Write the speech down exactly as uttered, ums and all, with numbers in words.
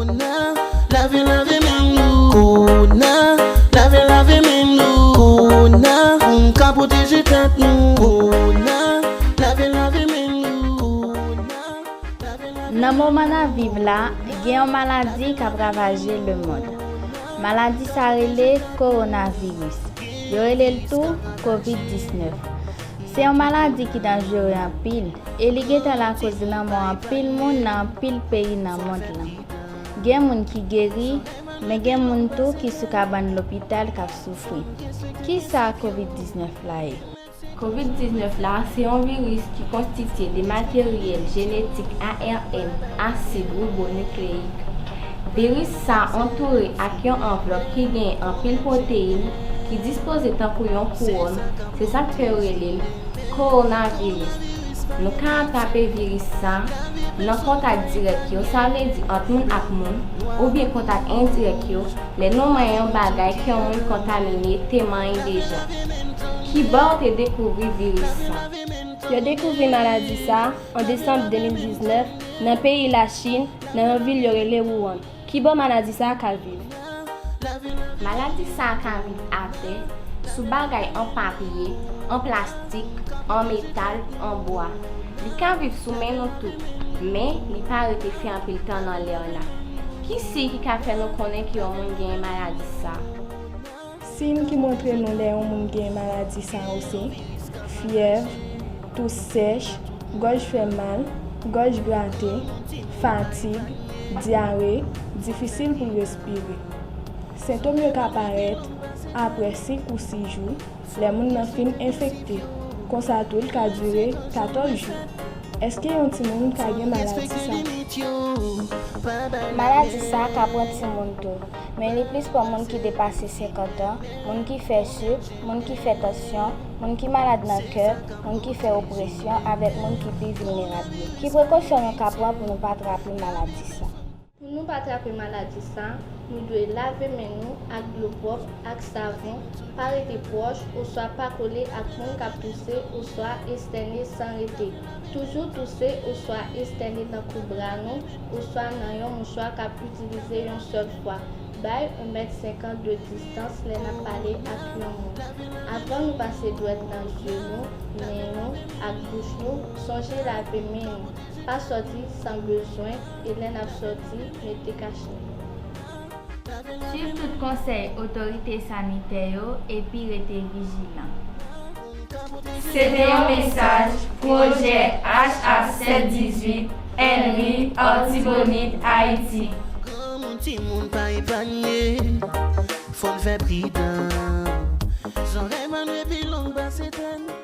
Kòwona, lave, lave men nou. Kòwona, lave, lave men nou. Kòwona, pou n ka pwoteje tèt nou. Kòwona, lave, lave men nou. Kòwona, lave, lave men nou. Nan moman n ap viv la, gen yon maladi k ap ravaje lemonn. Maladi sa rele kowonaviris. Yo rele l tou kovid diznèf. Se yon maladi ki danjere anpil e li gentan lakoz lanmò anpil moun nan anpil peyi nan mond lan. Gen moun ki geri, men gen moun tou ki sou kabann lopital k ap soufri. Ki sa kovid diznèf la ye? Kovid diznèf la se yon viris ki konstitye de materyèl jenetik A R N, asid ribonukleyik. Viris sa antoure ak yon anvlòp ki gen anpil pwoteyin ki dispoze tankou yon kouwòn, se sa k fè yo rele l kowonaviris. Nou ka atrape viris sa nan kontak dirèk yo, sa vle di ant moun ak moun, oubyen kontak endirèk yo, lè nou manyen yon bagay ke yon moun kontamine te manyen deja. Kibò yo te dekouvri viris sa? Yo dekouvri maladi sa an desanm de mil diznèf nan peyi Lachin, nan yon vil yo rele Wuhan. Kibò maladi sa a ka viv? Maladi sa a ka viv atè, sou bagay an papye, an plastik, an metal, an bwa. Li ka viv sou men nou tou, men li pa rete fè anpil tan nan lè la. Ki siy ki ka fè nou konnen ke yon moun genyen maladi sa a? Siy ki montre nou lè yon moun genyen maladi sa yo se fyèv, tous sèch, gòj fè mal, gòj grate, fatig, dyare, difisil pou respire. Sentòm yo ka parèt apre senk ou sis jou, lè moun nan fin enfekte. Konsa tou, l ka dire katòz jou. Èske yon timoun ka gen maladi sa? Maladi sa ka pran timoun tou, men li plis pran moun ki depase senkant an, moun ki fè sik, moun ki fè tansyon, moun ki malad nan kè, moun ki fè opresyon, avèk moun ki pi vilnerab yo. Ki prekosyon nou ka pran pou nou pa trape maladi sa? Pou nou pa trape maladi sa, nou dwe lave men nou ak dlo pwòp, ak savon, pa rete pwòch oswa pa kole ak moun k ap touse oswa estène san rete. Toujou touse oswa estène nan kou bra nou oswa nan yon mouchwa k ap itilize yon sèl fwa. Bay yon mèt senkant de distans lè n ap pale ak yon moun. Avan nou pase dwèt nan zye nou, nen nou, ak bouch nou, sonje lave men nou. Pa sòti san bezwen e lè n ap sòti, mete kachnen. Swiv tout konsèy otorite sanitè yo epi rete vijilan. Se te yon mesaj pwojè H A sèt dizuit, Henry, Artibonite, Ayiti. Granmoun, timoun pa epanye, fò n fè pridan. Zòrèy mal epi long pase tèt.